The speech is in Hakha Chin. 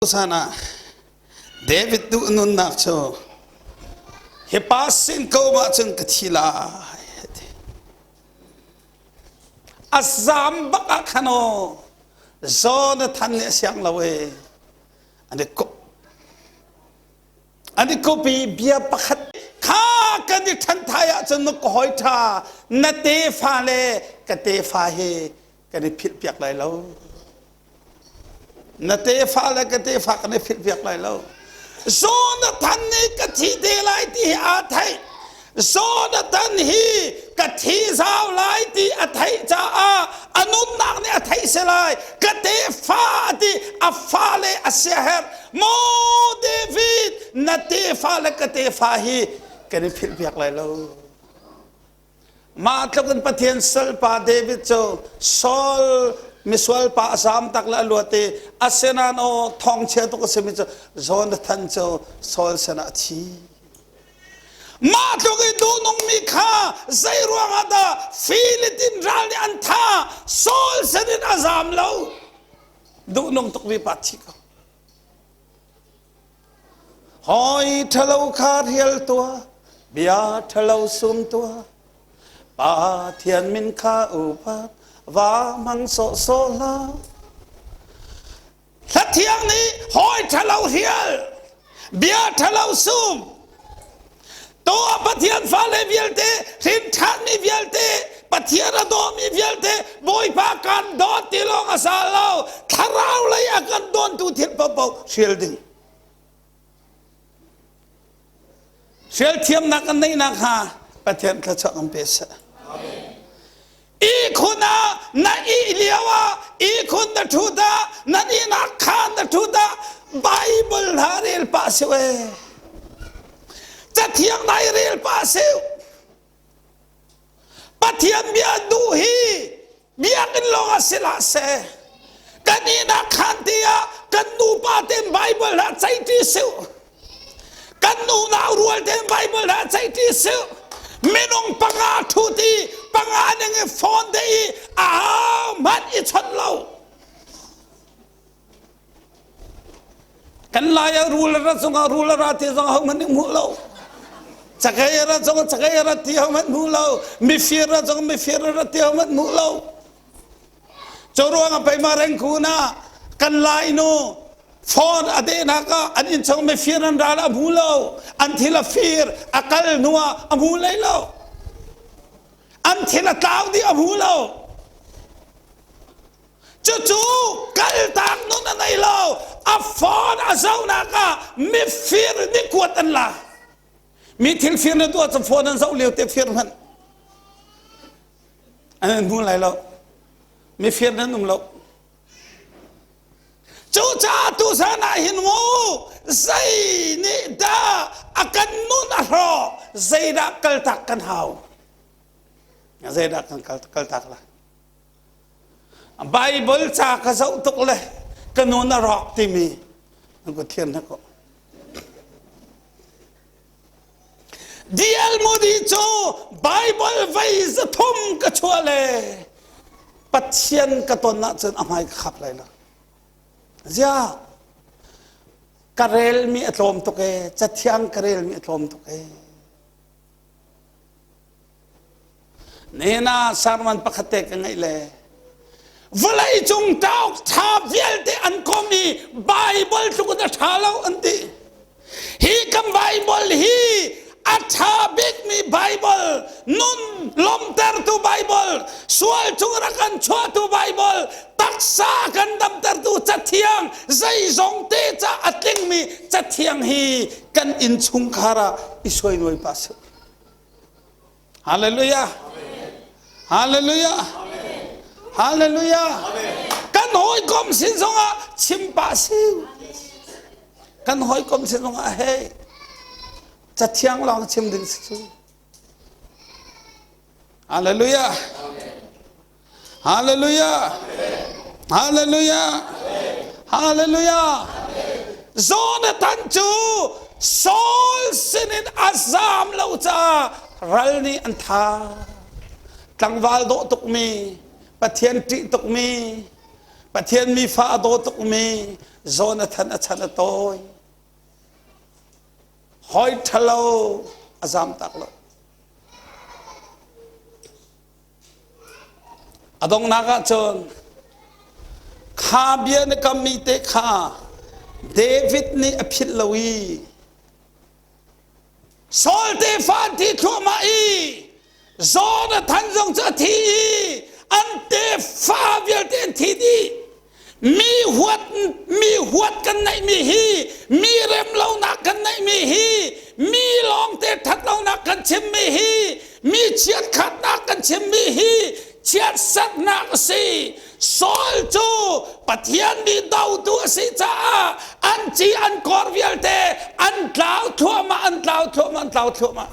Tuchan ah David duh nunnak cu hi pa sin ko ahcun ka thi lai ti. A zam bak ah khan aw Jonathan nih a siang lo e an i kup an i kup i bia pakhat kha kan i ṭhan thai ahcun na ka hawi ṭha na tefa le ka tefa hi kan i philh piak lai lo. Na tefa le ka tefa kan i philhpiak lai lo. Jonathan nih ka thi te lai ti hi aa theih. Jonathan hi ka thi zau lai ti a theih caah a nunnak nih a theih si lai. Ka tefa a ti a fale a siaherh. Maw David, na tefa le ka tefa hi kan i philhpiak lai lo. Mah tluk in Pathian salpa David cu Saul misual pa a zaam tak le a luat i asinain aw thawngchia tuk a simi cu Jonathan cu Saul sinah a thi. Mah tluk i duhnungmi kha zei ruangah dah Philitin ral nih an thah Saul sinin a zaam lo. Duhnung tukmi pa thi ko. Hawi ṭhalo kha rial tuah, bia ṭhalo sum tuah. Pathian min kha upat, va hmang sawhsawh hlah. Hlathiang nih hawi ṭhalo rial, bia ṭhalo sum. Tuah Pathian fale vialte, hrin ṭhanmi vialte, Pathian a dawmi vialte, Bawipa kan dawt ti lawng a sa lo, thlarau lei a kan dawntu thil paohpaoh hrial ding. Hrial thiamnak kan neih nakhnga Pathian thluachuah kan pe seh. Ihkhun ah na ih lio ah ihkhun na ṭhut ah na ihnak khaan na ṭhut ah Bible hna rel pah si we. Cathiang nai rel pah si. Pathian bia duh hi biakinn lawng ah si hlah seh. Kan ihnak khaan te ah kan nupa tein Bible hna ceihṭi si. Kan unau rual tein Bible hna ceihṭi si. Minung panga ṭhut i panga ning i phone te i ahohmanh i chawnh lo. Kan lai ah rul a rat zongah rul a ra ti zong ahohmanh nih hmuh lo. Cakei a rat zongah cakei a rat ti ahohmanh hmuh lo. Mifir a zong mifir a rat ti ahohmanh hmuh lo. Cu ruangah pei ma rengkun ah kan lai nu phone a dehnak ah an inn chung mifir an ral a hmu lo. An thil a fir a kal hnu ah a hmu lei lo. An thil a tlau dih a hmu lo. Cucu kaltak nun a nei lo. A phone a zohnak ah mifir nih kuat an la. Mi thil fir na tuah cu phone an zoh lio te fir hmanh. An in hmu lai lo. Mifir nan um lo. Cucaah tuzan ah hin mu zei nih dah a kan nun a hrawh zeidah kaltak kan hau. Zeidah kan kaltak lai. Bible ca ka zoh tuk le ka nun a rawk timi an ku thiam na ko. D.L. Moody cu Bible vei zathum ka chuah le Pathian ka ton ahcun a hmai ka khap lai lo. Ziah ka relmi a tlawm tuk ee, cathiang ka relmi a tlawm tuk ee. Nihin ah sermon pakhat te ka ngeih le vawlei cung ṭauk ṭha vialte an kom i Bible tluk in a ṭha lo an ti. Hi kan Bible hi a ṭha bikmi Bible, nun lawmtertu Bible, sual chung rak kan chuahtu Bible, taksa kan damtertu cathiang, zeizong te ca a tlingmi cathiang hi kan innchungkhar ah i suainuai pah sih. Hallelujah. Hallelujah. Hallelujah. Kan hawikom sin zongah chim pah si. Kan hawikom sin zongah hey cathiang lawng chim ding si cu. Hallelujah. Hallelujah. Hallelujah. Hallelujah. Jonathan cu Saul sinin a zam lo caah ral nih an tha. Tlangval dawh tukmi, Pathian ṭih tukmi, Pathian mifa a daw tukmi, Jonathan a chan a tawi. Hawi ṭhalo a zam tak lo. A donghnak ah cun kha bia na kammi te kha David nih a philh lo i Saul tefa an thi thluahmah i Jonathan zong cu a thi i an tefa vialte an thi dih. Mi huat mi huat kan neihmi hi mi rem lonak kan neihmi hi mi lawngte that lonak kan chimmi hi mi chiatkhatnak kan chimmi hi chiatsatnak a si. Saul cu Pathian nih dotu a si caah an ci an kor vialte an tlau thluahmah an tlau thluahmah an tlau thluahmah.